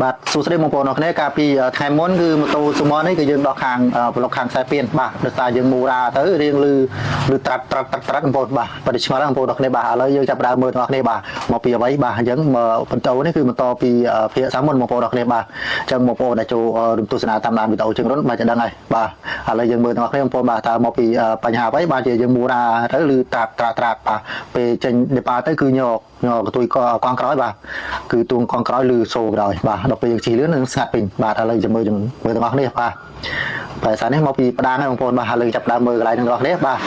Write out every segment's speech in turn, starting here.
បាទសួស្តីបងប្អូនអរគ្នាកាលពីថ្ងៃមុនគឺម៉ូតូស៊ូម៉នេះគឺយើងដោះខាងប្លុកខាងខ្សែពៀនបាទដោយសារយើងមូរ៉ាទៅរៀងលឺលឺត្រាត់ត្រាត់ត្រាត់ត្រាត់បងប្អូនបាទបដិឆ្ងល់បងប្អូនអរគ្នាបាទឥឡូវយើងចាប់ផ្ដើមមើលទាំងអស់គ្នាបាទមកពីអ្វីបាទអញ្ចឹងបន្តនេះគឺបន្តពីភាគសាមុនបងប្អូនអរគ្នាបាទអញ្ចឹងបងប្អូនដែលចូលរំទស្សនាតាមដានវីដេអូជើងរុនបាទจะដឹងហើយបាទឥឡូវយើងមើលទាំងអស់គ្នាបងប្អូនបាទតើមកពីបញ្ហាអ្វីបាទជាយើងមូរ៉ាទៅលឺត្រាត់ត្រាត់ត្រាត់បាទពេលចេញដេប៉ាទៅគឺញកញកកទួយកកង់ក្រោយបាទគឺទួងកង់ក្រោយលឺសូក្រោយបាទដល់ពេលយើងជិះលឿននឹងស្ងាត់ពេញបាទឥឡូវចាំមើលមើលទាំងអស់គ្នាបាទតែសារនេះមកពីផ្ដាងហើយបងប្អូនបាទឥឡូវចាប់ដើមមើលកន្លែងទាំងអស់គ្នាបាទ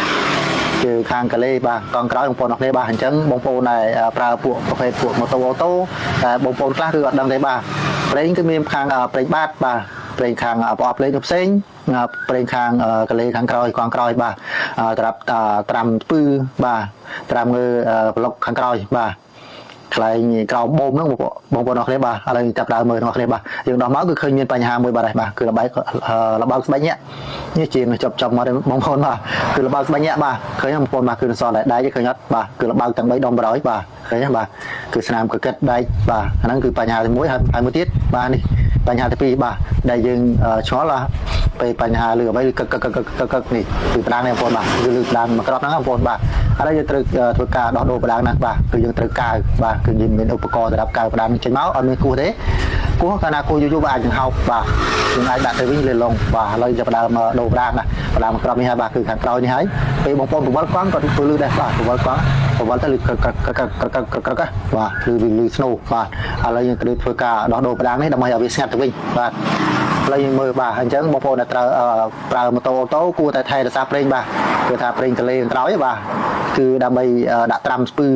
គឺខាងកាលេបាទកង់ក្រោយបងប្អូនអរគ្នាបាទអញ្ចឹងបងប្អូនដែលប្រើពួកប្រភេទពួកម៉ូតូអូតូតែបងប្អូនខ្លះគឺអត់ដឹងទេបាទប្រេងគឺមានខាងប្រេងបាតបាទប្រេងខាងប្រអប់លេងផ្សេងប្រេងខាងកាលេខាងក្រោយកង់ក្រោយបាទត្រាប់ត្រាំពឺបាទត្រាំងើប្លុកខាងក្រោយបាទកន្លែងក្រោមបូមហ្នឹងបងប្អូនអរគ្នាបាទឥឡូវចាប់ដើមមើលបងប្អូនគ្នាបាទយើងដោះមកគឺឃើញមានបញ្ហាមួយបាទហើយបាទគឺលបែកលបើកស្បែកញាក់នេះជាងចប់ចប់មកបងប្អូនបាទគឺលបើកស្បែកញាក់បាទឃើញបងប្អូនបាទគឺសល់តែដែកឃើញអត់បាទគឺលបើកទាំង3ដុំបណ្ដោយបាទឃើញទេបាទគឺស្នាមកកិតដែកបាទអាហ្នឹងគឺបញ្ហាទី1ហើយមួយទៀតបាទនេះបញ្ហាទី2បាទដែលយើងឆ្ងល់បាទពេលបញ្ហាលឺអ្វីកឹកកឹកកឹកកឹកកឹកនេះគឺផ្ដាងនេះបងប្អូនបាទគឺលឺផ្ដាងមួយក្របហ្នឹងបងប្អូនបាទឥឡូវយើងត្រូវធ្វើការដោះដូរផ្ដាងហ្នឹងបាទគឺយើងត្រូវកាវបាទគឺយើងមានឧបករណ៍សម្រាប់កាវផ្ដាងចេញមកអត់មានគោះទេគោះកាលណាគោះយូរយូរវាអាចនឹងហោបបាទយើងអាចដាក់ទៅវិញលេឡុងបាទឥឡូវចាប់ផ្ដើមដូរផ្ដាងណាផ្ដាងមួយក្របនេះហើយបាទគឺខាងក្រោយនេះហើយពេលបងប្អូនបង្វិលកង់ក៏ធ្វើលឺដែរបាទបង្វិលកង់បង្វិលទៅលឺក្រឹកក្រឹកក្រឹកក្រឹកក្រឹកក្រឹកបាទគឺលឺស្នូបាទឥឡូវយើងត្រូវធ្វើការដោះដូរផ្ដាងនេះដើម្បីឲ្យវាស្ងាត់ទៅវិញបាទឥឡូវយើងមើលបាទអញ្ចឹងបងប្អូនដែលត្រូវប្រើម៉ូតូអូតូគួរតែថែរក្សាប្រេងបាទគឺថាប្រេងទលេខាងក្រោយបាទគឺដើម្បីដាក់ត្រាំស្ពឺ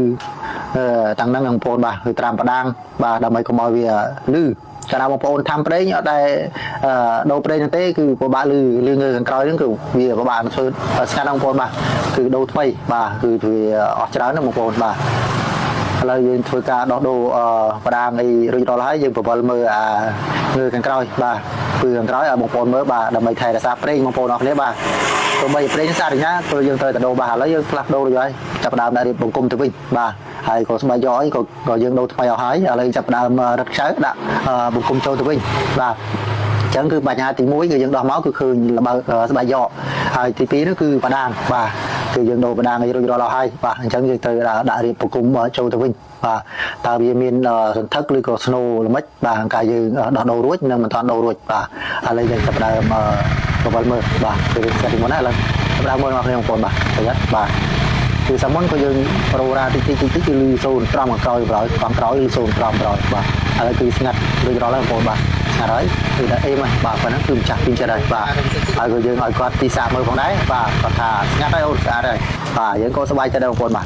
តាំងហ្នឹងបងប្អូនបាទគឺត្រាំផ្ដាងបាទដើម្បីកុំឲ្យវាលឺកាលណាបងប្អូនធ្វើប្រេងអត់ដែលដូរប្រេងហ្នឹងទេគឺពិបាកលឺលឺងើខាងក្រោយហ្នឹងគឺវាពិបាកធ្វើស្ងាត់បងប្អូនបាទគឺដូរថ្មីបាទគឺវាអស់ច្រើនណាបងប្អូនបាទឥឡូវយើងធ្វើការដោះដូរបដាងអីរួចរាល់ហើយយើងបង្វិលមើលអាងើខាងក្រោយបាទគឺខាងក្រោយឲ្យបងប្អូនមើលបាទដើម្បីថែរក្សាប្រេងបងប្អូនអរគ្នាបាទទោះបីប្រេងស្អាតយ៉ាងណាគឺយើងត្រូវតែដូរបាទឥឡូវយើងផ្លាស់ប្ដូររួចហើយចាប់ផ្ដើមដាក់រៀបបង្គំទៅវិញបាទហើយក៏ស្បែកយកអីក៏ក៏យើងដូរថ្មីអស់ហើយឥឡូវចាប់ផ្ដើមរឹតខ្ចៅដាក់បង្គំចូលទៅវិញបាទអញ្ចឹងគឺបញ្ហាទី1គឺយើងដោះមកគឺឃើញលបើស្បែកយកហើយទី2នោះគឺបដាងបាទគឺយើងដូរបដាងឲ្យរួចរាល់អស់ហើយបាទអញ្ចឹងយើងត្រូវដាក់រៀបបង្គំចូលទៅវិញបាទតើវាមានសន្ធឹកឬក៏ស្នូល្មិចបាទកាលយើងដោះដូររួចនិងមិនទាន់ដូររួចបាទឥឡូវយើងចាប់ផ្ដើមបវលមើលបាទគឺស្អាតពីមុនណាឥឡូវចាប់ផ្ដើមមើលបងប្អូនបងប្អូនបាទប្រយ័ត្នបាទគឺសាមុនក៏យើងរោរាតិចតិចតិចតិចគឺលឺសូនត្រង់ក្រោយក្រោយខាងក្រោយលឺសូនត្រង់ក្រោយបាទឥឡូវគឺស្ងាត់រួចរាល់ហើយបងប្អូនបាទស្ងាត់ហើយគឺថាអេមហើយបាទប៉ុណ្ណឹងគឺម្ចាស់ពេញចិត្តហើយបាទហើយក៏យើងឲ្យគាត់ទីសាកមើលផងដែរបាទគាត់ថាស្ងាត់ហើយអូនស្អាតហើយបាទយើងក៏សប្បាយចិត្តដែរបងប្អូនបាទ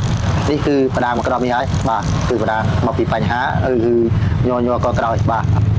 នេះគឺបដាមកក្រមនេះហើយបាទគឺបដាមកពីបញ្ហាគឺញ័រញ័រក៏ក្រោយបាទ។